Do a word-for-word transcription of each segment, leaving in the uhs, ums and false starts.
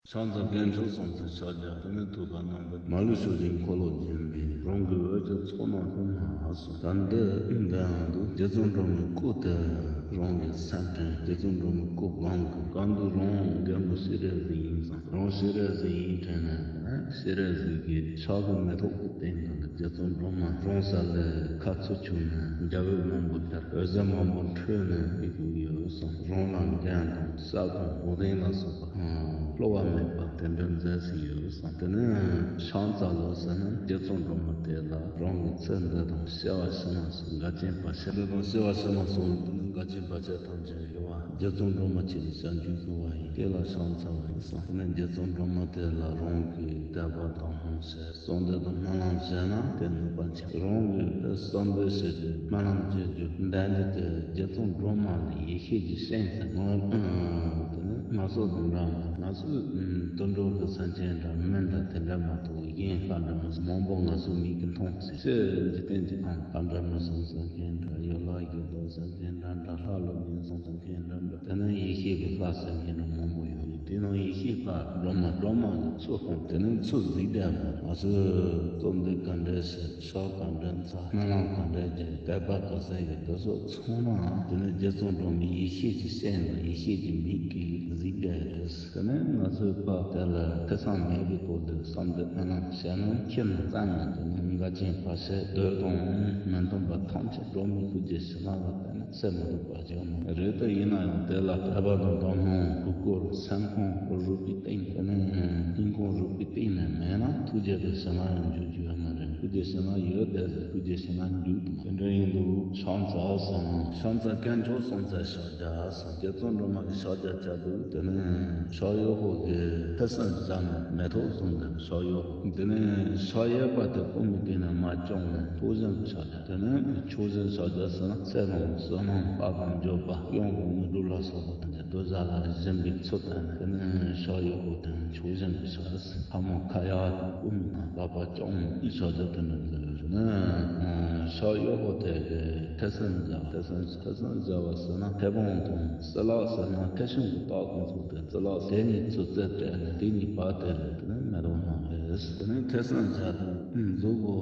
ཕྱག་འཚལ་དཀོན་མཆོག་གསུམ་མཚོན་ཕྱག་རྒྱ། དེ་ནས་ཐུགས་ཀར་རྣམ་པར། མ་ལུས་ཕྱོགས་བཅུའི་འཁོར་ལོ་བརྒྱན་པའི། རང་གི་འོད་ཀྱི་ཚོགས་རྣམས་ཀུན་ལ་སོགས། ད་འདི་འདི་ཡང་འདུག་རྗེ་བཙུན་སྒྲོལ་མའི་སྐུ་དེ་རང་གི་སེམས་དྲན། རྗེ་བཙུན་སྒྲོལ་མའི་སྐུ་གང་གི་གང་འདུག་རང་རྒན་པོ་སྤྱན་རས་གཟིགས་ཡིན་ཙང་། རང་སྤྱན་རས་གཟིགས་ཡིན་དྲན་ནས། སྤྱན་རས་གཟིགས་ཀྱི་ཕྱག་གི་མེ་ཏོག་གི་སྟེང་དུ་རྗེ་བཙུན་སྒྲོལ་མ་རང་ས་ལས་ཁ་ཚུར་ཆུད་ནས་རྒྱལ་བའི་དབང་པོ་ལྟར་འོད་ཟེར་མང་པོ་འཕྲོས་ནས་ཡོད་ཡོད་གསུངས། རང་ལ་རྒྱན་དང་ཞབས་དང་གོ་དན་ལ་སོགས་པ་བསླུ་བ་མེད་པ་དེ་འདྲ་མཛད་ཟིན་ཡོད་གསུངས། དེ་ནས་ཕྱག་འཚལ་ལོ་ཟེར་ན། རྗེ་བཙུན་སྒྲོལ་མ་དེ་ལ་རང་གི་ཚེ་འདི་དང་སྐྱེ་བ་ཕྱི་མ་སོགས་འགལ་རྐྱེན་བར་ཆད། འདི་དང་སྐྱེ་བ་ཕྱི་མ་སོགས་དེ་ནི་འགལ་རྐྱེན་བར་ཆད་ཐམས་ཅད་ཞི་བ། རྗེ་བཙུན་སྒྲོལ་མ་ཁྱེད་ཀྱི་ཞབས་འཇུག་བསླུ་བ་ཡིན། དེ་ལ་ཕྱག་འཚལ་བ་ཡིན་གསུངས། དེ་ནས་རྗེ་བཙུན་སྒྲོལ་མ་དེ་ལ་རང་གི་དད་པ་དང་སྨོན་བྱས། གསོལ་འདེབས་དང་སྨོན་ལམ་བྱས་ན་དེ་ནུས་པ་ཆེ། རང་གི་གསོལ་འདེབས་བྱེད་རྒྱུ་སྨོན་ལམ་བྱེད་རྒྱུ་འདི་འདི་དེ་རྗེ་བཙུན་སྒྲོལ་མ་ལ་ཡེ་ཤེས་ཀྱི་སྤྱན་ཟེར། ང་དེ་ནི་ང་ཚོ་དང་འདྲ་མ། ང་ཚོས་དུད་འགྲོ་གི་སེམས་ཅན་འདྲ་མི་འདྲ་དེ་འདྲ་མ་གཏོགས་གཞན་ག་འདྲ་མི་སོང་། མང་པོ་ང་ཚོ་མིག་གིས་མཐོང་ཟེར། ཕྱི་འཇིག་རྟེན་གྱི་ཁམས་ག་འདྲ་མི་སོང་། སེམས་ཅན་འདྲ་ཡོད་ལ་ཡོད་དོ། སེམས་ཅན་འདྲ་འདྲ་ལྷ་ལ་ངན་སོང་སེམས་ཅན་འདྲ་འདྲ། དེ་ནས་ཡེ་ཤེས་ཀྱི་ལྷ་སེམས་ཅན་འདྲ་མང་པོ་ཡོད། དེ་ནང་ཡེ་ཤེས་ལྷ་སྒྲོལ་མ། སྒྲོལ་མ་ནི་ཚུར་ཕུང་། དེ་ནས་ཚུར་གཟིགས་བསྡད་པ། ང་ཚོས་གསོལ་འདེབས་ག་འདྲ་བྱེད། ཕྱག་ག་འདྲ་འཚལ། སྨོན་ལམ་ག་འདྲ་བརྒྱབ། དད་པ་ག་ཚོད་ཡོད། དེ་ཚོ་ཚང་མ་དེ་ནས་རྗེ་བཙུན་སྒྲོལ་མའི་ཡེ་ཤེས་ཀྱི་སྤྱན་དང་ཡེ་ཤེས་ཀྱི་མིག་གིས་གཟིགས་བསྡད་ཡོད་རེད། དེ་ནས་ང་ཚོས་པ་དེ་ལ་ཐེ་ཚོམ་མེད་པའི་སྒོ་ནས་གསོལ་འདེབས་སྨོན་ལམ་བྱས་ན། ཁྱེད་རྣམས་ཚང་མ་དེ་ནས་འགལ་རྐྱེན་བར་ཆད་བདོས་དང་མི་མཐུན་པ་ཐམས་ཅད་སྒྲོལ་མའི་སྐུ་རྒྱུད་ཕྱི་ནང་ལ་བལྟས་ན་སེལ་མི་ཐུབ་པ་ཅང་མ་རེད། དེ་ཡིན་ན་ཡང་དེ་ལ་དད་པ་དང་དག་སྣང་གི་སྒོར་སེམས་ཁོང་རུས་པའི་གཏིང་དེ་ནས་སྙིང་ཁོང་རུས་པའི་གཏིང་ནས་མེད་ན་ཐུགས་རྒྱུད་དེ་ཕྱི་ནང་ཡང་འཇུག་རྒྱུ་ཡོད་མ་རེད། ཐུགས་རྒྱུད་ཕྱི་ནང་ཡོད་བསྡད་ཟེར། ཐུགས་རྒྱུད་ཕྱི་ནང་འཇུག་ཐུབ་མ། དེ་འདྲ་ཡིན་དུས་ཕྱག་འཚལ་སོང་། ཕྱག་འཚལ་དཀོན་མཆོག་གསུམ་མཚོན་ཕྱག་རྒྱ་སོང་། རྗེ་བཙུན་སྒྲོལ་མ་གི་ཕྱག་རྒྱ་བྱ་དུས་དེ་ནས་ཕྱག་གཡས་པོ་གི་ཐེ་ཚོམ་བཞག་ནས་མེ་ཏོག་བཟུང་ནས་ཕྱག་གཡས་པོ། དེ་ནས་ཕྱག་གཡས་པ་དེ་བསྐུམ་མི་སྟེང་ནས་མར་བརྐྱངས་ནས་ཕྱོགས་བཞི་ཕྱག་རྒྱ། དེ་ནས་ཕྱོགས་བཞི་ཕྱག་རྒྱ་ཟེར་ན་ཚེ་དང་བསོད་ནམས་དཔལ་དང་འབྱོར་པ་གཡོན་གྱི་དངོས་གྲུབ་ལ་སོགས་པ་དེ་འདྲ་གདུལ་བྱ་ལ་སྦྱིན་པའི་ཚུལ་བསྟན་ནས། དེ་ནས་ཕྱག་གཡས་པོ་དེ་ནས་ཕྱོགས་བཞི་ཕྱག་རྒྱ། ལྷ་མོ་ཁ་ཡར་དང་བསྐུམ་མི་སྟེང་ལག་པ་བརྐྱངས་ནས་ཕྱག་རྒྱ་དེ་འདྲ་མཛད་ཡོད་རེད། ཕྱག་གཡས་པོ་དེ་གི་ཐེ་ཚོམ་བཞག་ཐེ་ཚོམ་ཐེ་ཚོམ་བཞག་པ་ཟེར་ན་མཐེ་བོང་དང་སྲིན་ལག་ཟེར་ན་མཐེ་ཤིང་གི་ལྟག་ཏུ་འཛུགས་ཏེ་སྲིན་ལག་དེ་གཉིས་ཚུར་རྩེ་སྤྲད་ནས་དེ་གཉིས་བར་དེ་ལ་དེ་ནས་མེ་ཏོག་བསྣམས་རེད། དེ་ནས་ཐེ་ཚོམ་བཞག་དུས་མཛུབ་མོ་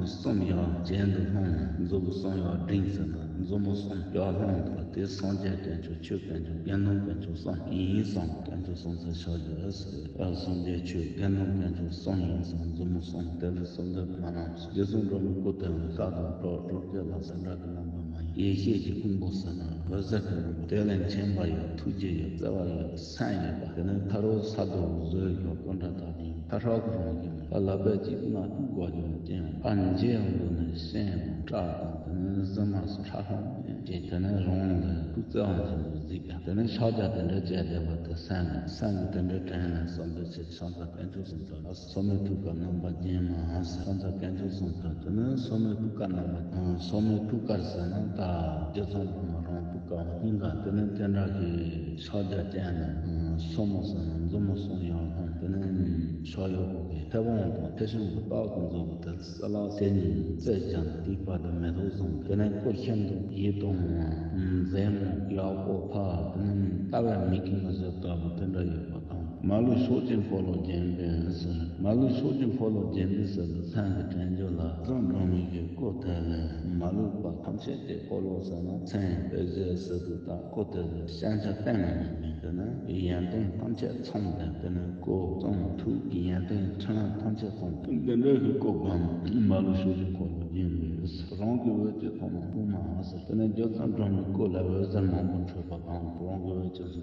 གསུམ་ཡར་གྱེན་དུ་ལྷུང་ནས། མཛུབ་མོ་གསུམ་ཡར་བསྒྲེངས་ཟེར་ན་མཛུབ་མོ་གསུམ་ཡར་ལྷུང་འདུག་པ་དེ་སངས་རྒྱས་དཀོན་མཆོག་ཆོས་དཀོན་མཆོག་དགེ་འདུན་དཀོན་མཆོག་གསུམ་ཡིན་གསུངས། དཀོན་མཆོག་གསུམ་མཚོན་ཕྱག་རྒྱ་ཟེར། སངས་རྒྱས་ཆོས་དགེ་འདུན་དཀོན་མཆོག་གསུམ་ཡིན་གསུངས། མཛུབ་མོ་གསུམ་དེ་ལ་གསོལ་འདེབས་སྨོན་ལམ། རྗེ་བཙུན་སྒྲོལ་མའི་སྐུ་དེ་ལ་ཤར་དང་ཕྱོགས་སྐྱོད་ལ་ཟེར་འདྲ་གི་རྣམ་པ་མ་ཡིན། ཡེ་ཤེས་ཀྱི་ཕུང་པོ་ཟེར་ན་འོད་ཟེར་གྱི་རྣམ་པ། དེ་ལས་མཁྱེན་པ་ཡོད། ཐུགས་རྗེ་ཡོད། བརྩེ་བ་ཡོད། སེམས་ཡོད་པ། དེ་ནས་ཕ་རོལ་ཕྱོགས་སུ་བཟོད་ཡོད། ཀུན་དགའ་དག་ཅིང་ཕ་ཧྲག་གི་རང་བཞིན། ཕ་ལག་པས་གཅིག་ན་དུག་གོ་ཀྱང་སྐྱེ་ཡང་། ཕ་འཇིགས་ཡང་འདུག་ནས་ཤེས་ཡང་སྐྲག་དང་། དེ་ནས་གཟིམ་མ་སུ་ཁྲག་ཤོང་ཅན་གྱི། དེ་ནས་རང་ལ་ཐུགས་བརྩེ་བ་ཆེན་པོས་གཟིགས་པ། དེ་ནས་ཕྱག་རྒྱ་དེ་འདྲ་བྱས་བསྡད་པ་དེ་སེམས་ནས་སེམས་ཀྱི་དེ་འདྲ་དྲན་ནས་བསམ་པའི་ཕྱིར་ཕྱག་འཚལ་དཀོན་མཆོག་གསུམ་མཚོན། སོར་མོས་ཐུགས་ཀར་རྣམ་པར་བརྒྱན་མ་ཟེར། ཕྱག་འཚལ་དཀོན་མཆོག་གསུམ་མཚོན། དེ་ནས་སོར་མོས་ཐུགས་ཀར་རྣམ་པར། སོར་མོས་ཐུགས་ཀར་ཟེར་ན་ད་རྗེ་བཙུན་སྒྲོལ་མ་རང་ཐུགས་ཀ་བ་སྙིང་ག་དེ་ནས་དེ་འདྲ་གི་ཕྱག་རྒྱ་བསྐྱེད་ནས། སོར་མོ་ཟེར་ན་མཛུབ་མོ་གསུམ་ཡར་ལྷུང་། དེ་ནས་ཕྱག་གཡས་པོ་གི་མཐེ་བོང་དང་མཐེ་ཤིང་གི་ལྟག་ཏུ་འཛུགས་པ་དེ་སྲིན་ལག་དེ་གཉིས་རྩེ་བརྒྱབ་ནས་དེའི་བར་དུ་མེ་ཏོག་བཟུང་། དེ་ནས་སྐུ་ཤིན་ཏུ་ཡིད་དུ་འོང་བ་མཛེས་མོ་ཡག་པོ་ཕ་དེ་ནས་ལྟ་བས་མི་ཁེངས་པ་ཞིག་ལྟ་བུ་དེ་འདྲ་ཡོད་པ་དང་། མ་ལུས་ཕྱོགས་བཅུའི་འཁོར་ལོ་བརྒྱན་པའི་ཟེར། མ་ལུས་ཕྱོགས་བཅུའི་འཁོར་ལོ་བརྒྱན་པའི་ཟེར་དུས་མཚན་གྱི་དྲན་རྒྱུ་ལ་བཙོན་སྒྲོན་མེ་གི་སྐུ་དེ་ལས་མ་ལུས་པ་ཐམས་ཅད་ཀྱི་འཁོར་ལོ་ཟེར་ན་མཚན་དཔེ་བཞི་ཟེར་དུས་ད་སྐུ་དེ་ལས་ཤན་ཆ་གཏན་ནས་མེད་པའི་དེ་ནས་ཡོན་ཏན་ཐམས་ཅད་ཚང་བའི་དེ་ནས་སྐུ་གསུང་ཐུགས་ཀྱི་ཡོན་ཏན་ཕྲིན་ལས་ཐམས་ཅད་ཚང་བའི་དེ་འདྲ་གི་སྐུ་གང་མ་ལུས་ཕྱོགས་བཅུའི་འཁོར་ལོ་བརྒྱན་པའི་ཟེར། རང་གི་འོད་ཀྱི་ཚོགས་རྣམས་ཀུན་མ་ཟེར། དེ་ནས་རྗེ་བཙུན་སྒྲོལ་མའི་སྐུ་ལས་འོད་ཟེར་མང་པོ་འཕྲོས་པ་དང་། རང་གི་འོད་ཀྱི་ཚོགས་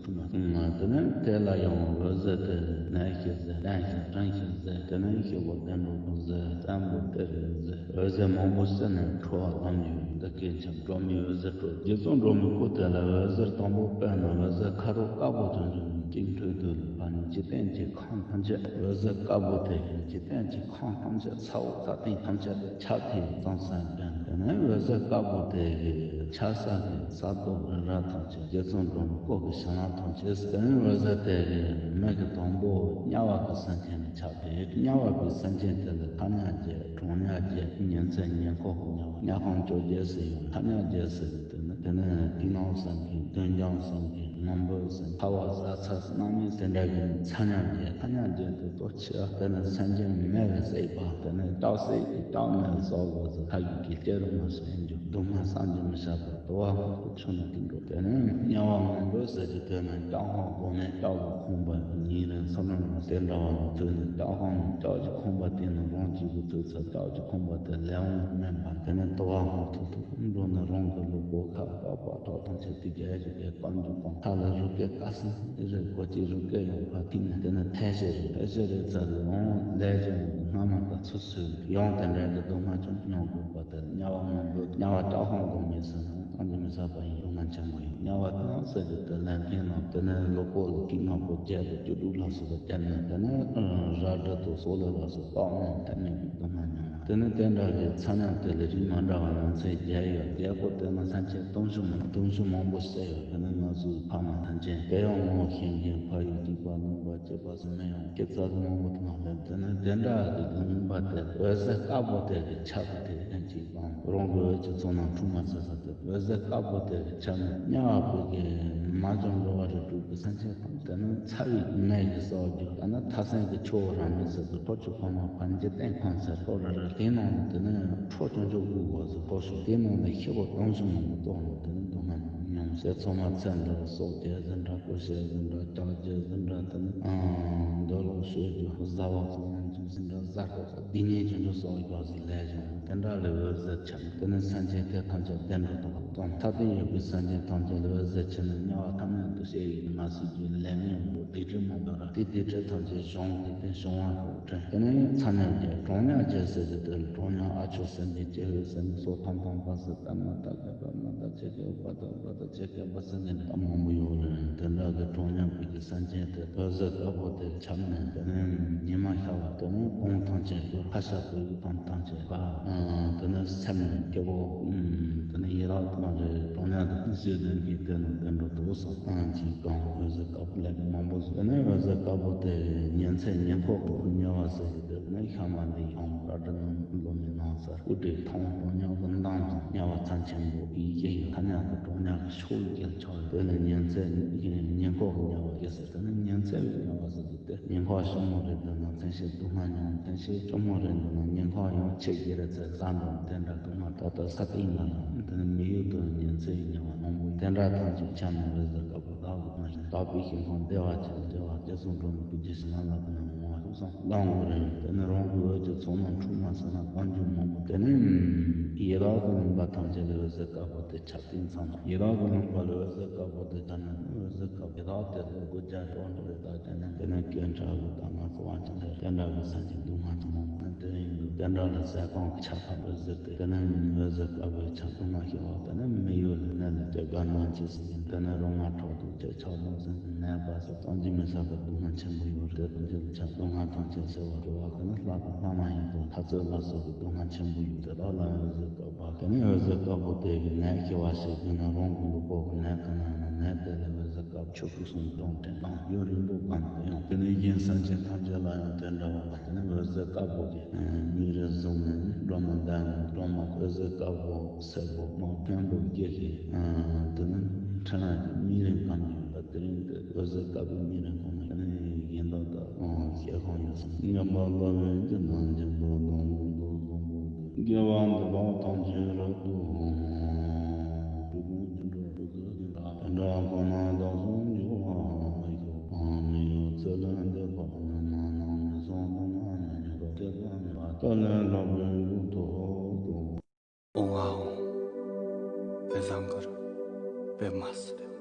དེ་ནས་དེ་ལ་ཡང་འོད་ཟེར་དེ་ནས་ཞེས་ཟེར། ལྡན་ཞེས་དྲན་ཞེས་ཟེར། དེ་ནས་ཞེས་པ་བདེ་འགྲོ་གི་ཟེར། བཙན་པོ་སྟེར་ཞེས་ཟེར། འོད་ཟེར་མང་པོ་བསིལ་ནས་འཕྲོ་བ་ལམ་ཡོད་འདི་སྐད་ཆ་སྒྲོལ་མའི་འོད་ཟེར་འཕྲོ། རྗེ་བཙུན་སྒྲོལ་མའི་སྐུ་དེ་ལ་འོད་ཟེར་དང་པོ་དཔེར་ན་འོད་ཟེར་ཁ་དོག་དཀར་པོ་དོན་ཅན་གཅིག་འཕྲོས་དུས་ལ་ཕ་ནི་འཇིག་རྟེན་གྱི་ཁམས་ཐམས་ཅད་འོད་ཟེར་དཀར་པོ་དེ་གིས་འཇིག་རྟེན་གྱི་ཁམས་ཐམས་ཅད་ས་འོག་ས་སྟེང་ཐམས་ཅད་དུ་ཁྱབ་སྟེ་གཙང་སེལ་འདོན། དེ་ནས་འོད་ཟེར་དཀར་པོ་དེ་གིས་ཆར་ས་གི་ས་རྡོ་རི་རབ་ཐམས་ཅད་རྗེ་བཙུན་སྒྲོལ་མའི་སྐུ་གི་ཞལ་སྔ་ཐམས་ཅད། དེ་ནས་འོད་ཟེར་དེ་གིས་མིག་གི་དང་པོ་དམྱལ་བ་གི་སེམས་ཅན་ལ་ཁྱབ་སྟེ། དམྱལ་བ་གི་སེམས་ཅན་དེ་ལ་ཐ་མྱ་བརྒྱད་གྲང་མྱ་བརྒྱད་ཉི་ཚེ་ཉེ་འཁོར་གྱི་དམྱལ་བ་དམྱལ་ཁམས་བཅོ་བརྒྱད་ཟེར་ཡང་ཐ་མྱ་བརྒྱད་ཟེར་བའི་དེ་ནི་དེ་ནས་དུས་ནམ་བསམ་གྱིན་དུས་འཇམ་བསམ་གྱིན་ མང་པོ་ཟེར། ཁ་བ་ཟ་ཚ་སྣང་མེད་དེ་འདྲ་གི་ཚ་མཉམ་རྒྱལ། ཚ་མཉམ་རྒྱལ་དུ་ལྟོ་ཆེ་བ་དེ་ནི་སེམས་ཅན་མེད་པའི་སྲེག་པ། དེ་ནི་སྐྲག་སྲེག་གི་སྐྲག་མེད་སོགས་པ་ཚོ་ཁ་ཡུག་གི་སྐྱེ་རུ་མི་སེམས་རྒྱུ། སྡུག་བསྔལ་བསམ་གྱིས་མི་ཁྱབ་པ། དུ་བ་ཧོ་ཁུ་ཆུ་ནི་དུད་འགྲོ། དེ་ནི་དམྱལ་བ་མང་པོ་ཟེར་གྱི་དེ་ནི་ལྕགས་ཁང་སྒོ་ནས་ལྕགས་ཀྱི་ཁང་པ་ཉིན་རེ་མཚོ་ནང་ལ་དེ་འདྲ་བ་ལ་ཐུག་ནས་ལྕགས་ཁང་ལྕགས་ཀྱི་ཁང་པ་དེ་ནི་རང་གཅིག་པུ་ཐུག་ཚར། ལྕགས་ཀྱི་ཁང་པ་དེ་ལས་དབང་དམན་པ། དེ་ནི་དུ་བ་ཧོ་ཐུག་ཐུག་འགྲོ་ནས་རང་གི་ལུས་པོ་ཁ་པགས་པ་ཁྲག་དང་བཅས་ཏེ་རྒྱལ་གྱི་རྒྱལ་དཀར་འཇུག་གང་ཁ་ལ་རུ་སྐད་ཀ་སི་རེ་གོ་ཅི་རུ་སྐད་ཡོང་ཁ་ཐིག་ནས་དེ་ནི་ཐལ་ཤེས་རེ་ཐལ་ཤེས་རེ་ཚ་རེ་འོང་ལས་ཀྱི་སྔ་མ་ལ་ཚུར་སོས་ཡང་དེ་འདྲའི་གི་སྡུག་བསྔལ་ཅུང་མྱོང་དགོས་པ་དེ་དམྱལ་བ་མང་པོ་དམྱལ་བ་ལྕགས་ཁང་སྒོ་མེད་ཟེར་ན་བསམ་གྱིས་མི་ཁྱབ་པ་ཡི་སྡུག་བསྔལ་ཆེན་པོ་ཡིན། དམྱལ་བ་དེ་ནང་ཟེར་རྒྱུ་དེ་ལན་ཕན་ནང་དེ་ནི་ལོ་ཀོ་ལ་ཀི་ང་པོ་བརྒྱད་དང་བཅུ་དྲུག་ལ་སོགས་པ་བསྐྱལ་ནས་དེ་ནི་རལ་གྲི་དང་སོག་ལེ་ལ་སོགས་པ་དབང་ཐབས་མེད་པའི་སྡུག་བསྔལ་མྱོང་བ། དེ་ནི་དེ་འདྲ་གི་ཚ་མཉམ་དེ་ལས་རིགས་མ་འདྲ་བ་ཡོང་ཚད་བརྒྱ་ཡོད། རྒྱལ་པོ་དེ་ན་སེམས་ཅན་སྟོང་གཞོན་མང་སྟོང་གཞོན་མང་པོ་བསད་ཡོད། དེ་ནི་ང་ཚོའི་ཕ་མ་སེམས་ཅན་དེ་ཡང་ངོ་ཤེས་མཁན་ཕ་ཡུལ་གཅིག་པ་ལུང་པ་བཅས་པ་སུ་མི་ཡང་སྐྱེ་ཚར་མང་པོ་དེ་ནང་ལས་དེ་ནི་དེ་འདྲ་གི་ལུང་པ་དེ་འོད་ཟེར་དཀར་པོ་དེ་གི་ཆ་གི་དེ་ཡང་གཅིག་དང་རང་གི་འོད་ཀྱི་ཚོགས་རྣམས་འཁྲུག་མ་ཟེར་ས་དེ། འོད་ཟེར་དཀར་པོ་དེ་ཆ་ནས་དམྱལ་བ་པོ་གི་མ་བྱུང་འགྲོ་བ་རིགས་དྲུག་གི་སེམས་ཅན་དང་དེ་ནི་ཚ་བའི་མེ་གི་སོགས་རྒྱུ། ད་ནི་ཐ་སན་གི་ཆུ་བོ་རང་མི་ཟེར་དུ་ཕོ་ཆུ་ཕོ་མ་བན་གྱི་སྟེང་ཁང་ཟེར་ཕོ་ར་ར་དེ་ནང་ནས་དེ་ནི་ཁྲོ་ཆུང་ཆུང་དགུ་གོ་ཟེར་ཕོ་ཤུ་དེ་ནང་ནས་ཤི་བོ་སྟོང་ཤུ་མང་པོ་བཏོག་ནས་དེ་ནི་སྡུག་བསྔལ་མྱོང་ཟེར། ཚོགས་མ་ཚན་འདྲ་སོགས་རྒྱལ་ཟེར་འདྲ་ཀུ་ཤལ་ཟེར་འདྲ་ལྕགས་རྒྱལ་ཟེར་འདྲ་དེ་ནི་འདོད་ལོག་ཤོད་རྒྱུ་བཟའ་བ་ཚོགས་ཡང་ཅུང་ཟེར་འདྲ་བཟའ་དགོས་ས་འདི་ནས་ཅུང་ཆུང་སོགས་ཡོད་ཟེར་ལས་བྱུང་། དེ་འདྲ་ལས་འོད་ཟེར་ཆགས། དེ་ནས་སེམས་ཅན་དེ་ཐམས་ཅད་བདེ་འགྲོ་དང་བ་དང་མཐའ་དོན་ཡོད་པའི་སེམས་ཅན་ཐམས་ཅད་ལ་འོད་ཟེར་ཆགས་ནས་དམྱལ་བ་ཐ་མལ་དུ་སྐྱེ་ཡི་མ་སྲིད་རྒྱུ་ལས་མི་ཡོང་བ་སྡིག་སྒྲིབ་མང་པོ་ར་དེ་སྡིག་སྒྲིབ་ཐམས་ཅད་བྱང་སྟེ་དེ་བྱང་བ་ཤོག་དྲན། དེ་ནས་ཚ་མཉམ་རྒྱལ། གྲང་མཉམ་རྒྱལ་ཟེར་གྱི་དེ་ལ་གྲང་མཉམ་ཨ་མཆོག་སེམས་ཅན་སྐྱེ་བོའི་སེམས་སོགས་ཐམས་ཐམས་པ་སེ་ཏ་མ་ཏ་ཀ་པ་མ་ཏ་ཆེ་ཀ་པ་ཏ་པ་ཏ་ཆེ་ཀ་པ་སེ་ནས་ད་མང་པོ་ཡོད་རེད། དེ་འདྲ་གི་གྲང་མཉམ་པའི་གི་སེམས་ཅན་དེ་འོད་ཟེར་དཀར་པོ་དེ་ཁྱབ་ནས་དེ་ནས་ཉི་མ་ཤར་བ་དེ་ནས་གོང་ཐམས་ཅད་ཀྱི་ཕ་ཤ་བུ་ཡུག་དང་ཐམས་ཅད་པ། དེ་ནས་སེམས་ནས་སྐྱེ་བོ། དེ་ནས་ཡི་རག་དང་རེ་གྲོང་ཉག་དང་ཤེས་ལྡན་གྱི་དེ་ནས་བདེ་འགྲོ་དུ་སོང་ཨང་གྱི་གང་འོད་ཟེར་དཀར་པོ་ལས་མང་པོ་བཟོ། དེ་ནས་འོད་ཟེར་དཀར་པོ་དེ་ཉིན་མཚན་ཉིན་ཁོག་ཏུ་ཉེ་བ་ཟེར་གྱི་དེ་ནས་ཤ་མ་ལི་ཡང་ར་དྲི་ནང་ལོ་མི་ནང་ས་སྐུ་དྲི་མཐོང་གྲོང་ཉག་གི་མདངས་དང་ཉེ་བ་ཚན་ཆེན་པོ་ཡི་གེ་ཡོད། ཐ་ཉག་གི་གྲོང་ཉག་གི་ཕྱོགས་ཡི་གེ་ཆགས་ཡོད། དེ་ནས་ཉིན་མཚན་ཉིན་ཁོག་གི་ཉེ་བ་ཡོད་ཟེར། དེ་ནས་ཉིན་མཚན་གྱི་ཉེ་བ་ཟེར་གྱི་དེ། ཉིན་ཁ་ཞིབ་མོ་རེད་འདུག་ན་མཚན་ཤས་སྡུག་བསྔལ་མྱོང་། མཚན་ཤས་ཞིབ་མོ་རེད་འདུག་ན་ཉིན་ཁ་ཡང་ཆེ་གི་རེད་ཚེ་བཟའ་འགྲོ་དེ་འདྲ་སྡུག་བསྔལ་ད་ལྟ་ས་སྟེང་ལ་ཡང་དེ་ནི་མི་ཡུལ་དུ་ཉིན་མཚན་ཉེ་བ་སྣང་བ་དེ་འདྲ་ཐམས་ཅད་ཆ་མེད་པའི་ཟེར་དཀར་པོ་བདག་གི་མ་ཡིན། དག་པའི་ཞིང་ཁམས་བདེ་བ་ཅན་བདེ་བ་སྐྱེ་གསུམ་འགྲོ་མི་ཀུན་གྱི་ཞིང་ལ་ལ་དེ་ནི་མོ་བ་ཤུགས་སམ་ལ་འོ་རེད། དེ་ནི་རང་གི་འོད་ཀྱི་ཚོགས་རྣམས་འཁྲུག་མ་ཟེར་ན་གང་བྱུང་མང་པོ་དེ་ནི་ཡི་དྭགས་ཀྱི་ལུང་པ་ཐམས་ཅད་ལ་འོད་ཟེར་དཀར་པོ་དེ་ཁྱབ། དེང་སང་ཡི་དྭགས་ཀྱི་ལུང་པ་ལ་འོད་ཟེར་དཀར་པོ་དེ་ལྟར་ན་འོད་ཟེར་དཀར་པོ་ཡི་དྭགས་དེ་ལ་དགུ་བརྒྱ་སྟོང་དྲུག་རེ་དག་ཀྱང་ན་དེ་ནས་སྐྱོན་ཆག་གི་དང་ང་ཚོ་དབང་ཅན་ལས་དེ་འདྲ་གི་སངས་རྒྱས་སྡུག་བསྔལ་ཚོ་མང་པོ་ནི་དེ་ཡིན་འདུག་དེ་འདྲ་ལ་ཟས་གང་གི་ཆ་ཐམས་འོད་ཟེར་དེ་དེ་ནས་འོད་ཟེར་དཀར་པོའི་ཆ་སྡུག་བསྔལ་ཤེས་པ་དེ་ནས་མི་ཡུལ་ལ་གནས་ལ་སྐྱེ་རྒ་ན་འཆི་ཟེར་ཡིན། དེ་ནས་རོ་མ་ཁྲག་དུག་ཆད་ཆགས་སྡང་ཟེར་ནད་པ་སོགས་ཐམས་ཅད་མི་བཟད་པའི་སྡུག་བསྔལ་ཆེན་པོ་ཡོད་རེད། དེ་ཚོ་ཆ་སྡུག་བསྔལ་ཐམས་ཅད་སེལ་བར་འགྲོ་བ་དེ་ནི་ལྷ་དང་ལྷ་མ་ཡིན་དང་ལྷ་ཚོགས་ལ་སོགས་པའི་སྡུག་བསྔལ་ཆེན་པོ་ཡོད་དེ་དག་ལ་འོད་ཟེར་དཀར་པོ། དེ་ནས་འོད་ཟེར་དཀར་པོ་དེ་གི་ནད་ཤེས་པ་ཞིག་གིས་ན་རང་གི་ལུས་པོ་གི་ནད་ག་ན་ན་ནད་དེ་ལ་འོད་ཟེར་དཀར་པོ་ཆུ་ཁུ་གསུམ་སྟོང་དྲན་དང་ཡུན་རིང་པོ་གང་དུ་ཡང་དེ་ནས་གཞན་སེམས་ཅན་ཐམས་ཅད་ལ་ཡང་དེ་འདྲ་བ་ལ་དེ་ནས་འོད་ཟེར་དཀར་པོ་གི་མིག་རིལ་བཟུང་ནས་སྒྲོལ་མ་བཟླས་ནས་སྒྲོལ་མ་འོད་ཟེར་དཀར་པོ་སེར་པོ་དམར་པོ་སྔོན་པོ་སྐྱེ་ཞིང་དེ་ནས་ཕྲེང་བ་གི་མིག་རིལ་གང་ཡོད་པ་དེ་རིང་དེ་འོད་ཟེར་དཀར་པོའི་མིག་རིལ་གང་ན་དེ་ནས་གཞན་དག་དག་སྐྱེ་ཁམས་ཡོད་ཟེར། མངོན་པར་བསླབ་པའི་རྒྱུ་དང་བྱིན་པ་དང་ལུང་དུ་བཟང་པོ་དགེ་བ་འདི་དག་ཐམས་ཅད་རབ་ཏུ་བསྔོ། འགྲོ་ཀུན་སྒྱུ་འཕྲུལ་དྲུག་གི་སྙིང་ཁྲག་དེ་འདྲ་ཁོ་ན་བདག་སོགས་འགྱུར་བ་མི་ཤོག་པ་མི་ཡོད་ཚེ་ལས་འདས་པ་ནི་མ་ནང་མི་སོང་དུ་མ་ནི་མྱུར་དུ་སྐྱེ་བ་མེད་པ་དེ་ལས་ལྷག་པའི་ཡུལ་དུ་ཐོབ་ཏུ། ཨོ་ཨའོ། དཔེ་བཟང་གི་རེད། དཔེ་མ་སྲིད་པའི་